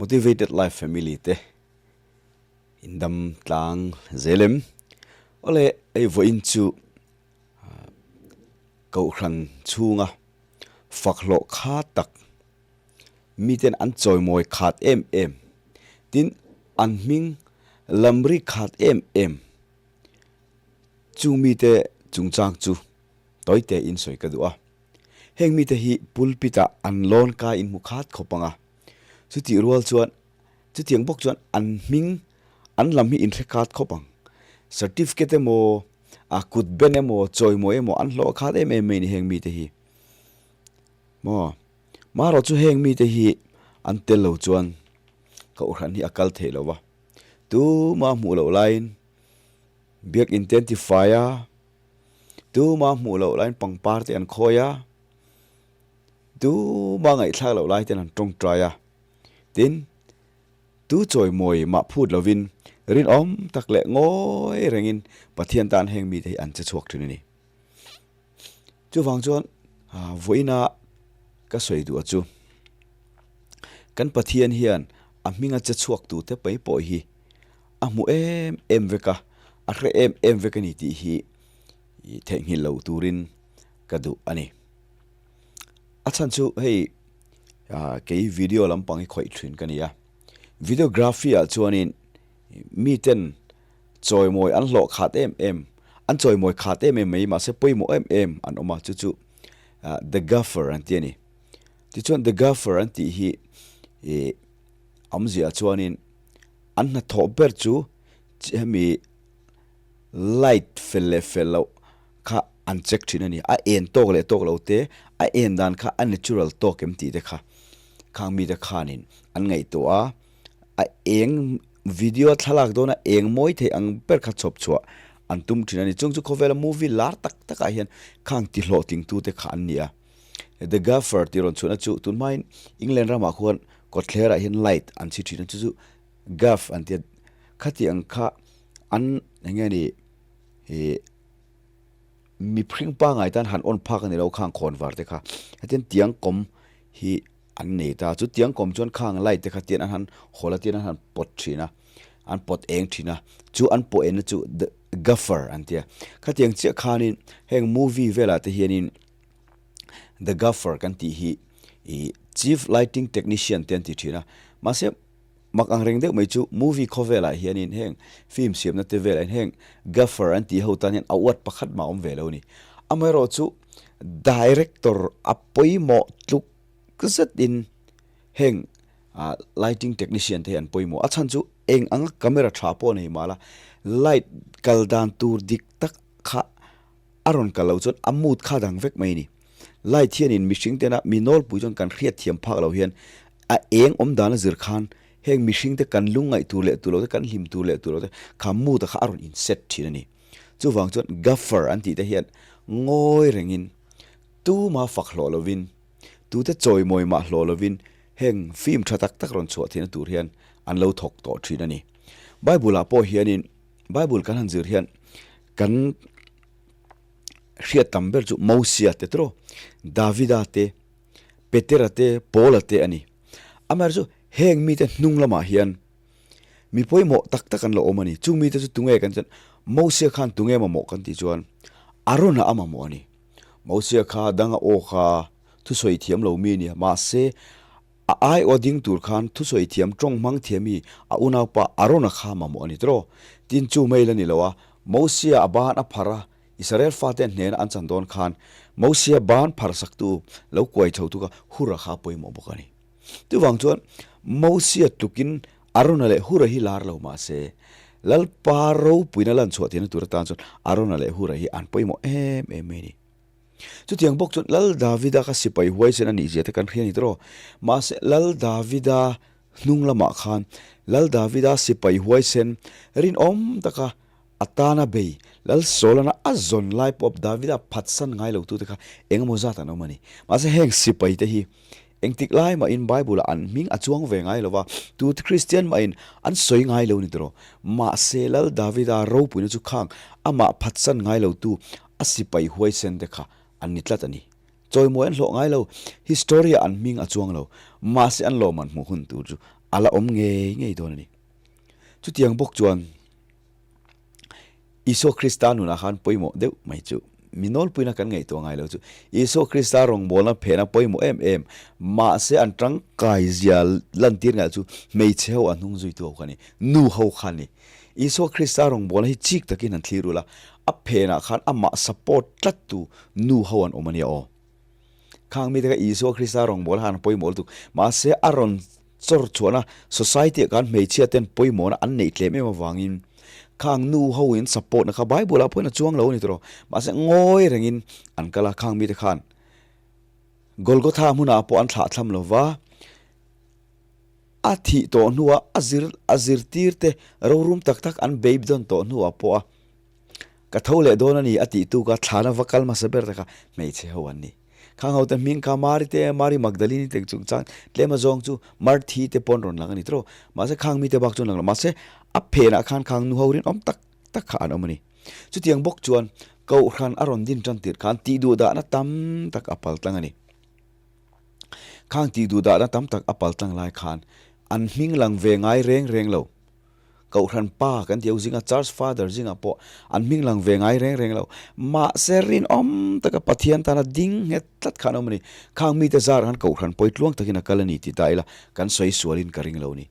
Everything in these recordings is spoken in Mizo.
Motivated Life Family te indam tlang zel em? Awle hei vawiin chu Kohhran chhunga fak hlawh kha tak miten an chawimawi khat em em tin an hming lamri khat em em chung mite chungchang chu tawite in sawi ka duh a. Heng mite hi pulpit ah an lawn kai in hmu khat khawp ang a, chutih rual chuan chutiang bawk chuan an hming an lam hi in hre khat khawp ang. Certificate emaw, a kut ben emaw, chawimawi emaw an hlawh khat em em mai a ni heng mite hi. Maw? Marawh chu heng mite hi an tel lo chuan Kohhran hi a kal theih lo va, tuma hmuh loh laiin Biakinn te an ti fai a, tuma hmuh loh laiin pangpar te an khawi a, tuma ngaihthlak loh lai ten an tawngtai a, tin tu chawimawi mah phut lovin rinawm tak leh ngawi rengin Pathian tan heng mite hi an che chhuak thin a ni. Chuvang chuan vawiina ka sawi duh a chu kan Pathian hian a hminga che chhuak tute mai pawh hi a hmu em em vek a, a hre em em vek a ni tih hi theihnghilh loh turin ka duh a ni. A chhan chu hei kei video lampang hi khawih thin ka ni a, videography ah chuanin miten chawimawi an hlawh khat em em, an chawimawi khat em em mai mahse pawimawh em em an awm a, chu chu the gaffer an ti a ni. Tichuan the gaffer an tih hi ih awmzia chuanin an hnathawh ber chu hemi light fel leh fel loh kha an check thin a ni. A en tawk leh tawk lo te, a en dan kha a natural tawk em tih te kha khang mite khanin an ngaihtuah a, a eng video thlalak dawna eng mawi thei ang ber kha chhawp chhuah an tum thin a ni. Chung chu khawvela movie lar tak takah hian khang ti hlawhtling tute kha an ni a. The Gaffer tih rawn chhuahna chu tun hmain England ramah khuan kawtthlerah hian light an chhi thin a, chu chu gaff an ti a, khati ang kha an eng nge ni ih mihring pangngai tan han on phak a ni lo khang khawn var te kha hetiang tiang kawm hi an nei ta chu tiang kawm chuan khang light te kha tian an han hawl a tian an han pawt thin a an pawt eng thin a chu an pawh enna chu the gaffer an ti a khatiang chiah khanin heng movie velah te hianin The Gaffer kan tih hi ih Chief Lighting Technician te an ti thin a, mahse mak ang reng deuh mai chu movie khawvelah hianin heng film siamna te velah hian heng Gaffer an tih ho tan hian award pakhat mah a awm ve lo a ni. Amaherawhchu Director a pawimawh tluk zetin heng lighting technician te hi an pawimawh. A chhan chu eng anga camera tha pawh nei mahla light kal dan tur dik tak kha A rawn kal lo chuan a mood kha dang vek mai a ni. Light hianin mihring tena mi nawlpui chuan kan hriat thiam phak lo hian a eng awm dan a zir khan heng mihring te kan lungngaih tur leh tur lo te kan hlim tur leh tur lo te kha mood a kha a rawn in set thin a ni. Chuvang chuan gaffer an tih te hian ngawi rengin tuma fak hlawh lovin tute chawimawi mah hlawh lovin heng film tha tak tak rawn chhuah theihna tur hian an lo thawk tawh thin a ni. Bible ah pawh hianin Bible kan han zir hian kan hriat tam ber chu Mosia te tawh, Davida te, Petera te, Paula te a ni. Amaherawhchu heng mite hnung lamah hian mi pawimawh tak tak an lo awm a ni. Chung mite chu tunge kan chuan Mosia khan tunge mamawh kan tih chuan Arona a mamawh a ni. Mosia kha danga aw kha thusawi thiam lo mi a ni a, mahse A aiawh ding tur khan thusawi thiam tawng hmang thiam hi a unaupa Arona kha mamawh a ni tawh. Tin chu mai la ni lo a, Mosia a ban a phar a, Israel fate hnena an chan dawn khan Mosia ban phar saktu lo kuai chho tu kha Hura kha pawimawh bawk a ni. Chuvang chuan Mosia tlukin Arona leh Hura hi lar lo mah se, Lalpa ropuina lan chhuah theihna tur atan chuan Arona leh Hura hi an pawimawh em em mai a ni. Chutiang bawk chuan Lal Davida kha sipai huaisen a nih zia te kan hria ni tawh. Mahse Lal Davida hnung lamah khan Lal Davida sipai huaisen rinawm taka a tana bei Lal Solana a zawn lai pawh Davida phatsan ngai lo tute kha engemaw zat an awm a ni. Mahse heng sipai te hi engtik lai mahin Bible ah an hming a chuang ve ngai lo va, tu Kristian mahin an sawi ngai lo ni tawh. Mahse Lal Davida ropuina chu khang amah phatsan ngai lo tu A sipai huaisen te kha an ni tlat a ni. Chawimawi an hlawh ngai lo, history ah an hming a chuang lo, mahse an lawm an hmuh hun tur chu a la awm ngei ngei dawn a ni. Chutiang bawk chuan Isua Krista nunah khan pawimawh deuh mai chu mi nawlpuina kan ngaihtuah ngai lo chu Isua Krista rawngbawlna phehna pawimawh em em mahse an tangkai zia lantir ngai chu hmeichhe ho a hnung zuitu ho kha a ni, nu ho kha a ni. Isua Krista rawngbawlna hi chik takin han thlir ula, a phenah khan amah support tlattu nu ho an awm a nia aw. Khang mite kha Isua Krista rawngbawlna khan pawimawh lutuk mahse a rawn Chawr chhuahna society ah khan hmeichhia ten pawimawhna an neih tlem em avangin khang nu ho in support na kha Bible ah pawhin a chuang lo a ni tawh mahse ngawi rengin an kal a khang mite khan Golgotha hmunah pawh an thlah thlam lo va a thih tawh hnuah a zir a zirtir te rorum tak tak an babe dawn tawh hnuah pawh a ka tho leh dawn a ni a tih tuk a thlana va kal hmasa ber te kha hmeichhe ho an ni. Khang ho te hming kha Mari te, Mari Magdalene te chungchang tlem azawng chu Marthi te pawn rawn lang a ni tawh. Mahse khang mite bak chu an lang lo. Mahse a phenah khan khang nu ho rinawm tak tak kha an awm a ni. Chutiang bawk chuan Kohhran a rawn din tan tirh khan tih duh dahna tam tak a pal tlang a ni. Khang tih duh dahna tam tak a pal tlang lai khan an hming lang ve ngai reng reng lo. Kohhran pa kan tih ho zinga Church Father zingah pawh an hming lang ve ngai reng reng lo. Mahse rinawm taka Pathian tana ding nghet tlat kha an awm a ni. Khang mite zarah khan Kohhran pawi tluang takin a kal a ni tih ta ila kan sawi sualin ka ring lo a ni.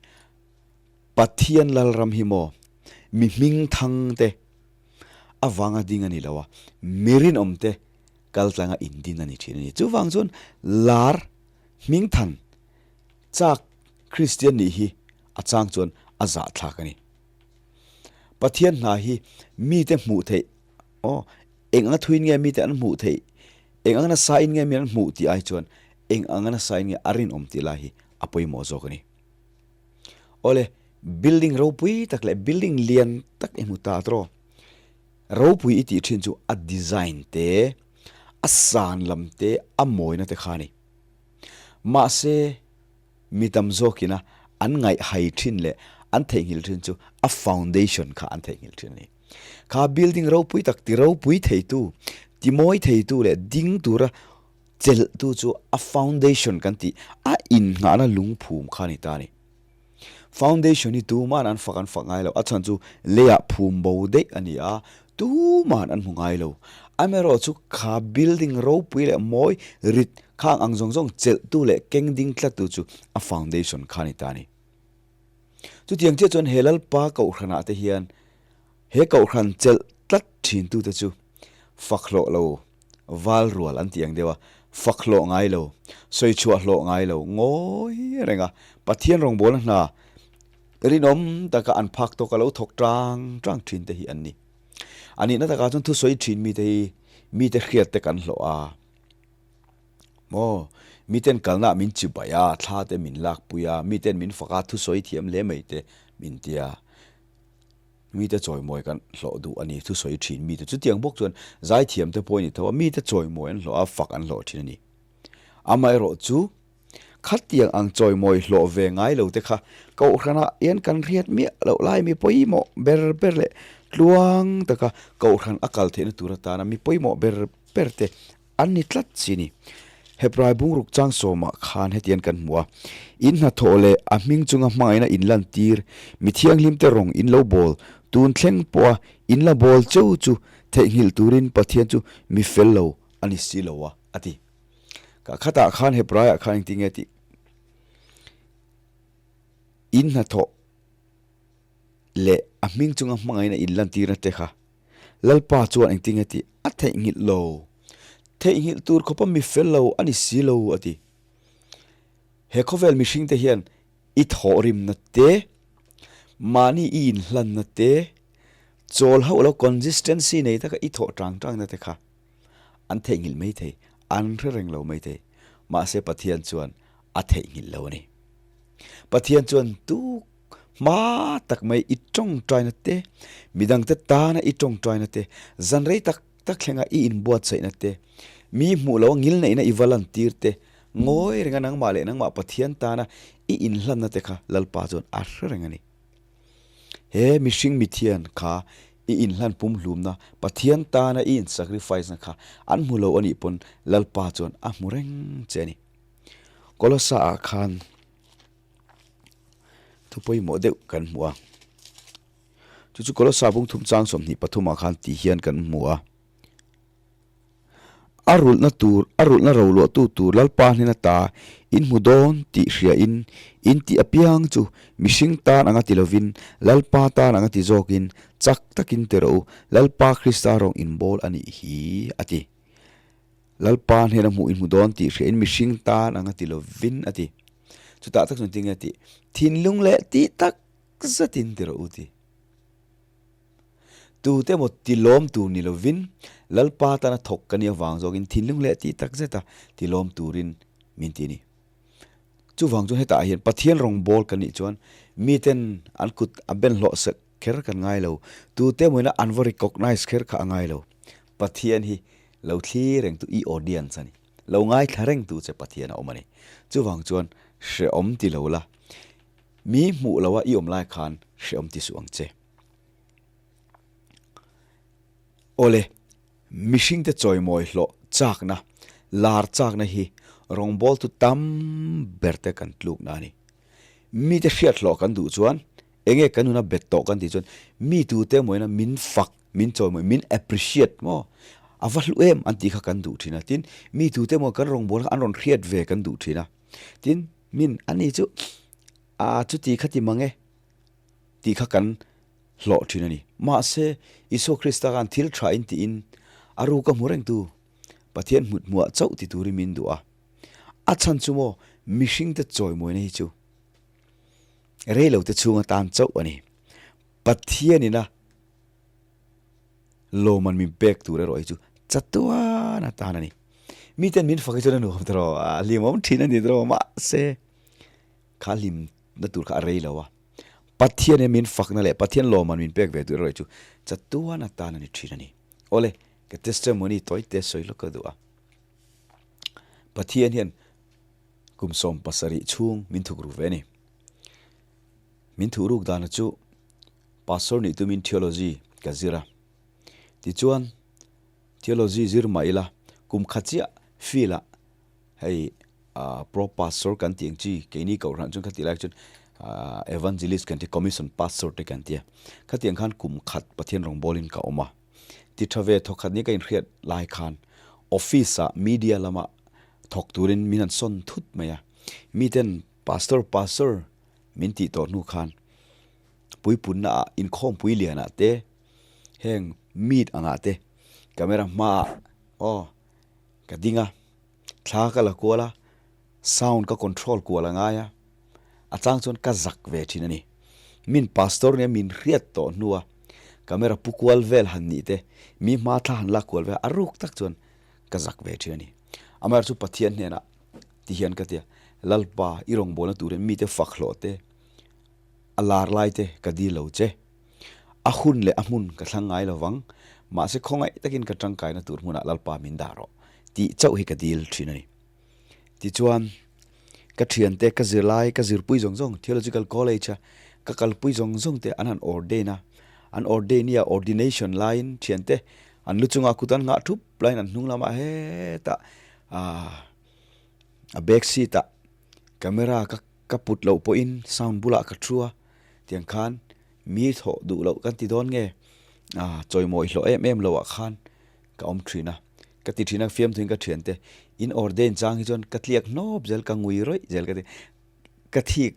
Pathian Lalram hi maw mi hming thang te avanga ding a ni lo a, mi rinawm te kal tlanga indin a ni thin a ni. Chuvang chuan lar hming than chak Kristian nih hi a chang chuan a zahthlak a ni. Pathian hna hi mite hmuh theih, aw, eng anga thuin nge mite an hmuh theih, eng anga nasa in nge mi an hmuh tih ai chuan eng anga nasa in nge a rinawm tih lai hi a pawimawh zawk a ni. Awle, building ropui tak leh building lian tak i hmu ta tawh. Ropui i tih thin chu a design te, a san lam te, a mawina te kha a ni. Mahse, Mi tam zawkina an ngaihhai thin leh an theihnghilh thin chu a foundation kha an theihnghilh thin a ni. Kha building ropui tak ti ropui theitu, ti mawi theitu leh ding tura chelhtu chu a foundation kan tih a innghahna lungphum kha a ni ta a ni. Foundation hi tuman an fak an fak ngai lo, a chhan chu leiah phum bo daih a ni a, tuman an hmu ngai lo. Amaherawh chu kha building ropui leh mawi rit Khang ang zawng zawng chelhtu leh keng ding tlattu chu a foundation kha a ni ta a ni. Chutiang chiah chuan he Lalpa Kohhranah te hian he Kohhran chelh tlat thintute chu fak hlawh lo val rual an ti ang deuh a, fak hlawh ngai lo, sawi chhuah hlawh ngai lo ngawi reng a, Pathian rawngbawlna hna rinawm taka an phak tawka lo thawk tang tang thin te hi an ni. A nihna takah chuan thusawi thin mite hi mite hriat te kan hlawh a. Maw? Miten kalna ah min chibai a, thla te min lakpui a, miten min fak a, thusawi thiam hle mai te min ti a. Mite chawimawi kan hlawh duh a ni, thusawi thin mite. Chutiang bawk chuan zaithiam te pawh a ni tho a, mite chawimawi an hlawh a, fak an hlawh thin a ni. Amaherawh chu khatiang ang chawimawi hlawh ve ngai lo te kha Kohhranah hian kan hriat miah loh lai mi pawimawh ber ber leh tluang taka Kohhran a kal theihna tur atana mi pawimawh ber ber te An ni tlat chi ni. Hebrai bungruk chang sawmah khan hetiang kan hmu a, In hnathawh leh a hming chunga hmangaihna in lantir, mi thianghlimte rawng in lo bawl, tun thleng pawha in la bawl cheu chu theihnghilh turin Pathian chu mi fel lo a ni si lo a, a ti. Ka khatah khan Hebraiah khan engtin nge tih? In hnathawh leh a hming chunga hmangaihna in lantirna te kha Lalpa chuan engtin nge tih a theihnghilh lo. Theihnghilh tur khawpa mi fel lo a ni si lo a ti. He khawvel mihringte hian i thawhrimna te, mahni i inhlanna te, chawl hauh lo consistency nei taka i thawh tang tangna te kha an theihnghilh mai thei, an hre reng lo mai thei. Mahse Pathian chuan a theihnghilh lo a ni. Pathian chuan tuk Hma tak mai i tawngtaina te, midangte tana i tawngtaina te, zan rei tak tak thlenga i inbuatsaihna te, mi hmuh loa ngilneihna i va lantir te, ngawi renga nangmah leh nangmah Pathian tana i inhlanna te kha Lalpa chuan a hre reng a ni. He mihring mithian kha i inhlan pumhlumna, Pathian tana i in-sacrifice-na kha an hmu lo a nih pawn Lalpa chuan a hmu reng che a ni. Kolosa-ah khan. Thu pawimawh deuh kan hmu a. Chu chu Kolossa bung thum chang 23 ah khan tih hian kan hmu a. A rulhna tur, a rulhna roluahtu tur Lalpa hnena ta in hmu dawn tih hria in, in tih apiang chu mihring tan anga ti lovin Lalpa tan anga ti zawkin chak takin ti rawh u, Lalpa Krista rawng in bawl a nih hi, a ti. Lalpa hnena hmuh in hmu dawn tih hria in mihring tan anga ti lovin, a ti. Chutah tak chuan tinge a tih? Thinlung leh tih tak zetin ti rawh u, ti. Tute emaw tilawm tur ni lovin Lalpa tana thawk ka nih avang zawkin thinlung leh tih tak zeta tilawm turin min ti a ni. Chuvang chuan hetah hian Pathian rawngbâwl ka nih chuan miten an kut a ben hlawh sek kher kan ngai lo, tute emawina an va recognise kher kha a ngai lo. Pathian hi lo thlir rengtu i audience a ni. Lo ngaithla rengtu che Pathian a awm a ni. Chuvang chuan hrehawm ti lo la, mi hmuh loha i awm lai khan hrehawm ti suh ang che. Awle, mihringte chawimawi hlawh chakna, lar chakna hi rawngbawltu tam berte kan tlukna a ni. Mite hriat hlawh kan duh chuan enge kan nuna bet tawh kan tih chuan mi tute mawina min fak, min chawimawi, min appreciate maw? A va hlu em an tih kha kan duh thin a. Tin, mi tute maw kan rawngbawlna kha an rawn hriat ve kan duh thin a. Tin, min ani chu a chuti kha ti mang e. tih kha kan hlawh thin a ni. Mahse, Isua Krista khan thil tha in tiin a ruka hmu rengtu Pathian hmut hmuah chauh ti turin min duh a. A chhan chu maw mihringte chawimawina hi chu reilote chhung atan chauh a ni. Pathianin a lawmman min pek tur erawh hi chu chatuan atan a ni. Miten min fak hi chuan a nuam ta rawh, a hlimawm thin a ni ta rawh, mahse kha hlimna tur kha a rei lo a. Pathian in min fakna leh Pathian lawmman min pek ve tur erawh chu chatuan atan a ni thin a ni. Awle, ka testimony tawi te sawi lawk ka duh a. Pathian hian kum 70 chhung min thuk ruk ve a ni. Min thuh ruk dana chu Pastor nih tumin theology ka zir a. Tichuan, theology zir mah ila kum khat chiah field ah Hei Pro Pastor kan tih ang chi keini kohhran chuan khatih lai chuan Evangelist kan ti Commission Pastor te kan ti a. Khatiang khan kum khat Pathian rawngbawlin ka awm a. Ti tha ve thawk khat ni ka inhriat lai khan office ah media lama thawk turin min han sawn thut mai a. Miten Pastor Pastor min tih tawh hnu khan puipunna ah inkhawmpui lianah te heng meet angah te camera hmaah aw ka ding a. Thla ka la kual a, sound ka control kual a ngai a, a chang chuan ka zak ve thin a ni. Min pastor nia min hriat tawh hnua camera pu kual vel han nih te, mi hma thla han lak kual vel a ruk tak chuan ka zak ve thin a ni. Amaherawhchu Pathian hnenah ti hian ka ti a, Lalpa i rawngbawlna turin mite fak hlawh te, a lar lai te ka dil lo che. A hun leh a hmun ka thlang ngai lo vang, mahse khawngaih takin ka tangkaina tur hmunah Lalpa min dah rawh tih chauh hi ka dil thin a ni. Tichuan, ka thiante, ka zirlai, ka zirpui zawng zawng, Theological College-a ka kalpui zawng zawng te an han ordain a, an ordain i a ordination laiin thiante an lu chungah kut an nghah thup laiin an hnung lamah hetah a back seat-ah camera ka Ka put loh pawhin sound bulah ka thu a, tiang khan mi thawh duh loh kan ti dawn nge ah chawimawi hlawh em em loh ah khan ka awm thin a, ka ti thin a fiamthuin ka thian te in ordain chang hi chuan ka tliak hnawp zel ka ngui rawih zel ka ti, ka thik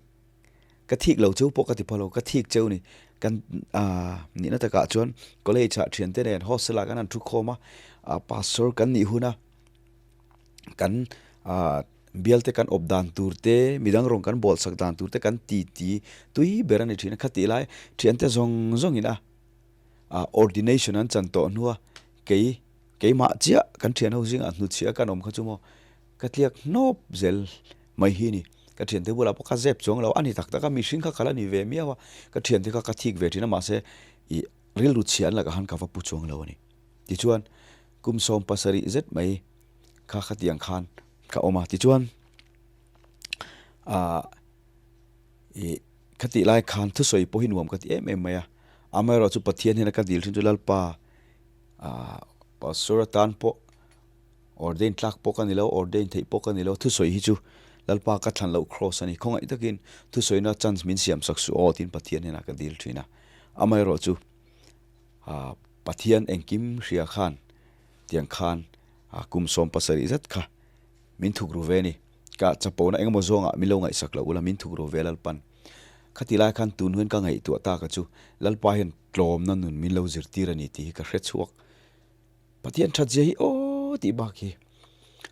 ka thik lo cheu pawh ka ti phalo ka thik cheu ni kan ah nihna takah chuan college ah thian te nen hostel ah kan han thu khawm a ah pastor kan nih hun a. Kan ah bialte kan awp dan tur te, midang rawn kan bawl sak dan tur te kan ti ti tui ber a ni thin a. Khatih lai thiante zawng zawngin a ah ordination an chan tawh hnua kei keimah chiah kan thian ho zingah hnutchhiah kan awm kha chu maw ka tliak hnawp zel mai hi a ni. Ka thiante bulah pawh ka zep chuang lo a ni tak tak a, mihring kha kal a ni ve miau a, ka thiante kha ka thik ve thin a mahse ih rilru chhia an lakah khan ka va pu chuang lo a ni. Tichuan kum 70 zet mai kha khatiang khan ka awm a, tichuan ah ih khatih lai khan thusawi pawh hi nuam ka ti em em mai a, amaherawh chu Pathian hian a ka dil thin chu Lalpa ah pastor atan pawh ordain tlak pawh ka ni lo, ordain theih pawh ka ni lo, thusawi hi chu Lalpa ka thlan loh kraws a ni. Khawngaih takin thusawina chance min siam sak suh aw tiin Pathian hnenah ka dil thin a. Amaherawhchu Pathian engkim hria khan tiang khan kum 70 zet kha min thuk ru ve a ni. Ka chapona engemaw zawngah min lo ngaihsak loh ula min thuk ru ve Lalpan. Khati lai khan tun huan ka ngaihtuah tak a chu Lalpa hian tlawmna nun min lo zirtir a ni tih hi ka hre chhuak. Pathian that zia hi aw tih bak hi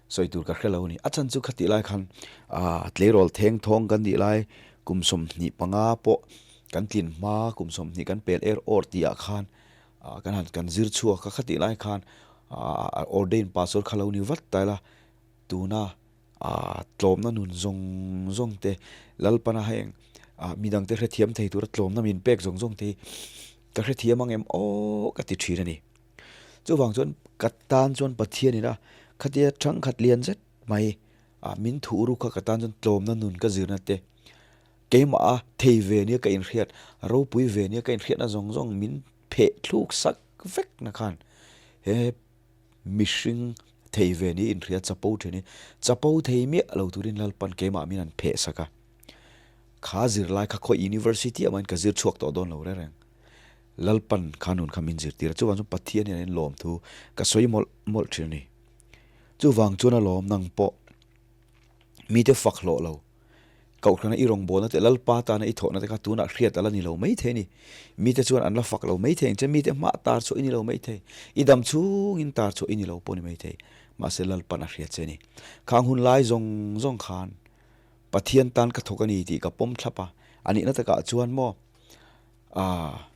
sawi tur ka hre lo a ni. A chhan chu khatih lai khan aah tleirawl theng thawng kan nih lai kum 25 pawh kan tlin hma kum 20 kan pel er awr tih ah khan aah kan han kan zir chhuak a khatih lai khan aah ordain pastor kha lo ni vat ta ila tuna aah tlawmna nun zawng zawng te Lalpana heng aah midangte hrethiam thei tura tlawmna min pek zawng zawng te hi ka hrethiam ang em aw ka ti thin a ni. Chuvang chuan ka tan chuan Pathian ina khatia thangkhat lian zet mai ah min thuh ruk kha ka tan chuan tlawmna nun ka zirna te keimah a thei ve nia ka inhriat ropui ve nia ka inhriatna zawng zawng min pheh thluk sak vek na khan he mihring thei ve nia inhriat chapo thin hi chapo thei miah lo turin Lalpan keimah min han pheh sak a kha zirlai kha khawi university ah mahin ka zir chhuak tawh dawn lo reng reng. Lalpan kha nun kha min zirtir a, chuvang chuan Pathian hian in lawm thu ka sawi mawlh mawlh thin a ni. Chuvang chuan a lawm nang pawh mite fak hlawh lo, Kohhrana i rawngbawlna te Lalpa tana i thawhna te kha tunah hriat a la ni lo maithei a ni. Mite chuan an la fak lo maithei ang che, mite hmah tar chhuah i ni lo maithei, i dam chhungin tar chhuah i ni lo pawh a ni maithei, mahse Lalpan a hriat che a ni. Khang hun lai zawng zawng khan Pathian tan ka thawk a ni tih ka pawm thlap a, a nihna takah chuan maw, Aaa,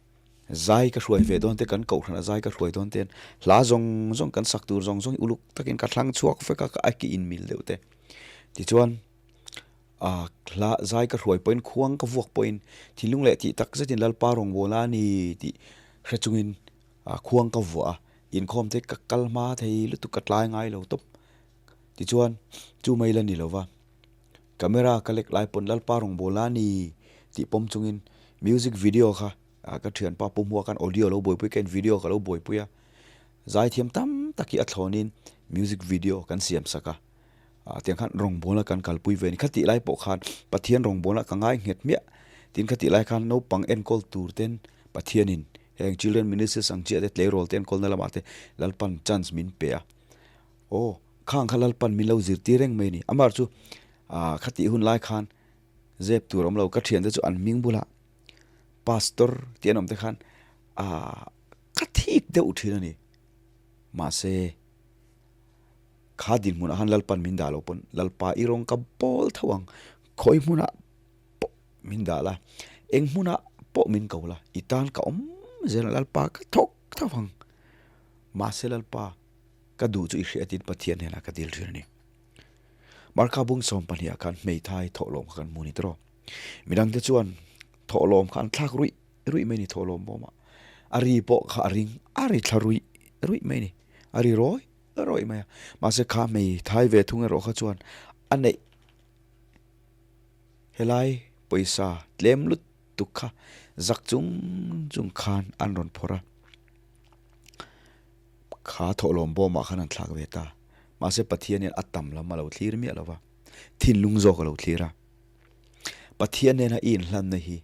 zai ka hruai ve dawn te, kan kohhran a zai ka hruai dawn ten hla zawng zawng kan sak tur zawng zawng hi uluk takin ka thlang chhuak vek a, ka a ki inmil deuh te. Tichuan, aa hla zai ka hruai pawhin khuang ka vuak pawhin thinlung leh tih tak zetin Lalpa rawngbâwl a ni tih hre chungin aa khuang ka vuah a, inkhawm te ka kal hma thei lutuk ka tlai ngai lo tawp. Tichuan, chu mai la ni lo va. Camera ka lek lai pawn Lalpa rawngbâwl a ni tih pawm chungin music video kha ka thianpa Pu Hmua khan audio lo buaipui ka en video ka lo buaipui a, zaithiam tam tak hi a thlawnin music video kan siam sak a, tiang khan rawngbâwla kan kalpui ve a ni. Khatih lai pawh khan Pathian rawngbâwla ka ngai nghet hmiah tin khatih lai khan naupang enkawl tur ten Pathianin heng children ministries ang chiah te tleirawl te enkawlna lamah te Lalpan chance min pe a. Aw, khang kha Lalpan min lo zirtir reng mai a ni. Amar chu ah khatih hun lai khan zep tur awm lo, ka thiante chu an hming bulah Pastor tih an awm te khan ah ka thik deuh thin a ni. Mahse, kha dinhmunah khan Lalpan min dah lo pawn Lalpa i rawng ka bawl tho ang, khawi hmunah pawh min dah la, eng hmunah pawh min ko la, i tan ka awm zel ang, Lalpa ka thawk tho ang. Mahse Lalpa. Ka duh chu i hriat in Pathian hnenah ka dil thin a ni. Marka bung 12 ah khan hmeithai thawhlawm kha kan hmu ni tawh. Midangte chuan thawhlawm kha an thlak ruih ruih mai ni thawhlawm bawmah. A ri pawh kha a ring a ri thla ruih ruih mai ni. A ri rawi rawi mai a. Mahse kha hmeithai ve thung erawh kha chuan a neih helai pawisa tlem lutuk kha zak chung chung khan an rawn phawrh a. Kha thawhlawm bawmah khan an thlak ve ta. Mahse Pathian hian a tam lam a lo thlir miah lo va, thinlung zawk a lo thlir a. Pathian nena i inhlanna hi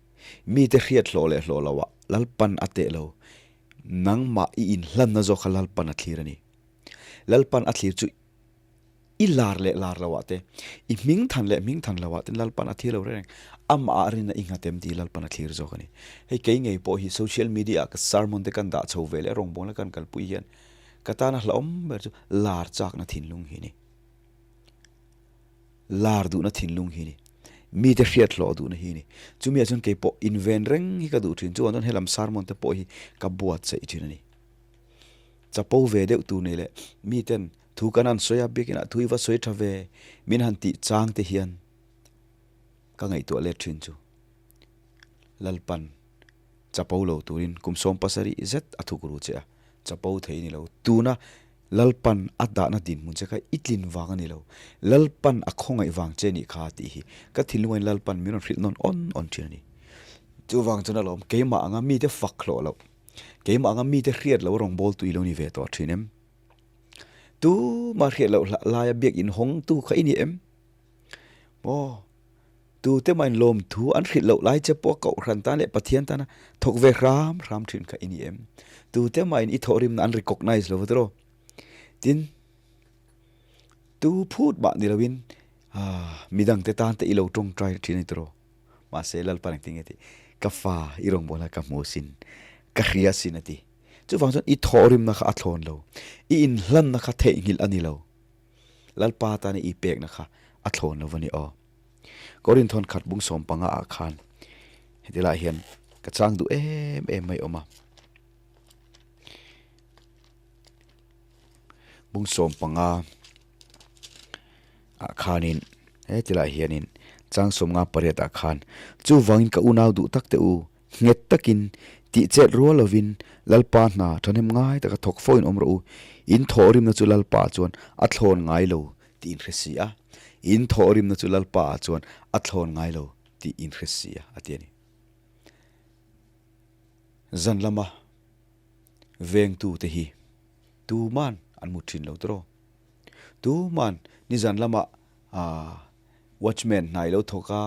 mite hriat hlawh leh hlawh loah Lalpan a teh lo, nangmah i inhlanna zawk kha Lalpan a thlir a ni. Lalpan a thlir chu I lar leh lar lo ah te, i hming than leh hming than lo ah ten Lalpan a thlir lo reng reng. Amah ah rinna i nghat em tih Lalpan a thlir zawk a ni. Hei kei ngei pawh hi social media ah ka sermon te kan dah chho ve leh rawngbawlna kan kalpui hian ka tana hlauhawm ber chu lar chakna thinlung hi a ni. Lar duhna thinlung hi a ni. Mite hriat hlawh duhna hi a ni. Chumi ah chuan kei pawh inven reng hi ka duh thin. Chuvang chuan helam sermon te pawh hi ka buatsaih thin a ni. Chapo ve deuh tur nei leh miten Thu kan han sawi a, biakinah thu i va sawi tha ve, min han tih chang te hian ka ngaihtuah let thin chu. Lalpan chapo lo turin kum 70 zet a thuk ru che a, chapo thei ni lo. Tuna Lalpan a dahna dinhmun che kha i tlin vang a ni lo, Lalpan a khawngaih vang che nih kha tih hi ka thinlungain Lalpan min rawn hrilh nawn awn awn thin a ni. Chuvang chuan alawm keimah anga mite fak hlawh loh, keimah anga mite hriat loh rawngbawltu i lo ni ve tawh thin em? Tuma hriat loh laia biakinn hawngtu kha i ni em? Maw? Tute mahin lawmthu an hrilh loh lai che pawh Kohhran tan leh Pathian tana thawk ve hram hram thin kha i ni em? Tute mahin i thawhrimna an recognize lo va tiraw? Tin, tu phut mah ni loin midangte tan te i lo tawngtai thin a ni tiraw? Mahse, Lalpa engtin nge tih? Ka fa i rawngbawlna ka hmu sin, ka hria sin a ti. Chuvang chuan i thawhrimna kha a thlawn lo, i inhlanna kha theihnghilh a ni lo. Lalpa tana i pekna kha a thlawn lo va ni aw. Korinthawn khat bung 15 ah khan heti lai hian ka chang duh em em mai awm a. Bung 15 ah khanin heti lai hianin chang 58 ah khan chuvangin ka unau duh tak te u Nghet takin, tih chet rual lovin Lalpa hna thahnem ngai taka thawk fo in awm rawh u. In thawhrimna chu Lalpa chuan a thlawn ngai lo tih in hre si a. In thawhrimna chu Lalpa ah chuan a thlawn ngai lo tih in hre si a, a ti a ni. Zan lama vengtute hi tuman an hmu thin lo tawh. Tuman nizan lama watchman hna i lo thawk a,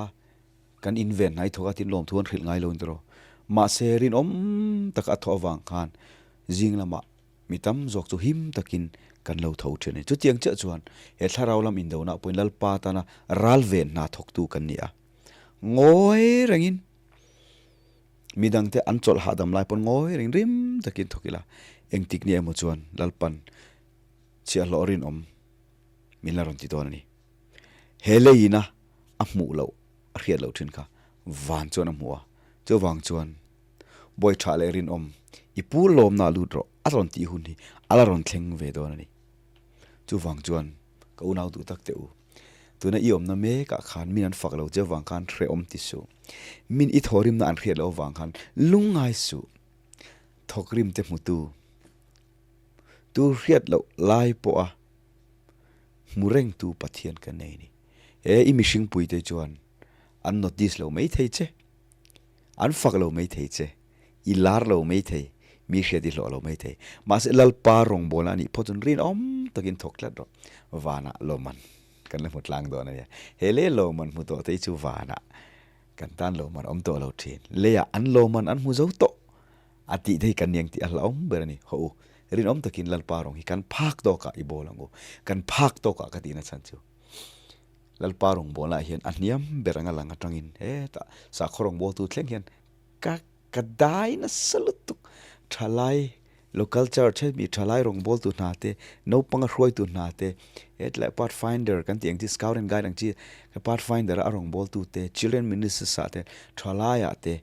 Kan in ven hnai thawk a tin lawmthu an hrilh ngai lo in tiraw. Mahse rinawm taka a thawh avang khan zing lamah mi tam zawk chu him takin kan lo tho thin a ni. Chutiang chiah chuan he thlarau lam indonah pawhin Lalpa tana ral ven hna thawktu kan ni a. Ngawi rengin midangte an chawlh hahdam lai pawn ngawi reng rim takin thawk ila engtik ni emaw chuan Lalpan chhiahhlawh rinawm min la rawn ti dawn a ni. He leiin a a hmuh loh, a hriat loh thin kha van chuan a hmu a, chuvang chuan bawi tha leh rinawm i pu lawmna lut rawh a rawn tih hun hi a la rawn thleng ve dawn a ni. Chuvang chuan ka unau duh tak teh u, tuna i awmna mekah khan min an fak lo che avang khan hrehawm ti suh, min i thawhrimna an hriat loh avang khan lungngai suh, thawkrim te hmutu tu hriat loh lai pawha hmu rengtu Pathian kan nei a ni. He i mihring puite chuan an notice lo mai thei che, an fak lo mai thei che, i lar lo mai thei, mi hriat i hlawh lo mai thei. Mahse Lalpa rawngbawlna a nih phawt chuan rinawm takin thawk tlat rawh. Vanah lawmman kan la hmu tlang dawn a nia. He lei lawmman hmu tawh te hi chu vanah kan tan lawmman awm tawh lo thin. Leiah an lawmman an hmu zo tawh a tih te hi kan niang tih a hlauhawm ber a ni. Hawh u, rinawm takin Lalpa rawng hi kan phak tawkah i bawl ang u. Kan phak tawkah ka tihna chhan chu Lalpa rawngbawlnaah hian a hniam ber anga lang atangin hetah sakhaw rawngbawltu thleng hian ka ka dai nasa lutuk. Thalai local church hemi thalai rawngbawltu hna te, naupanga hruaitu hna te, hetlai pathfinder kan tih ang chi scout and guide ang chi pathfinder a rawngbawltu te, children ministers ah te, thalaiah te,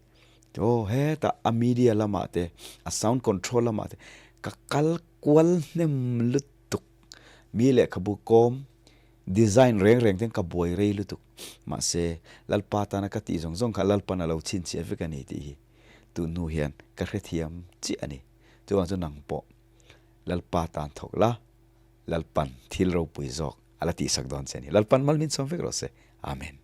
Aw hetah a media lamah te a sound control lamah te ka kal kual hnem lutuk mi lehkhabu kawm design reng reng ten ka buai rei lutuk mahse Lalpa tana ka tih zawng zawng kha Lalpan a lo chhinchhiah vek a ni tih hi tun hnu hian ka hrethiam chiah a ni chuvang chu nang pawh Lalpa tan thawk la Lalpan thil ropui zawk a la tihsak dawn che a ni Lalpan mal min chhawm vek rawh se Amen.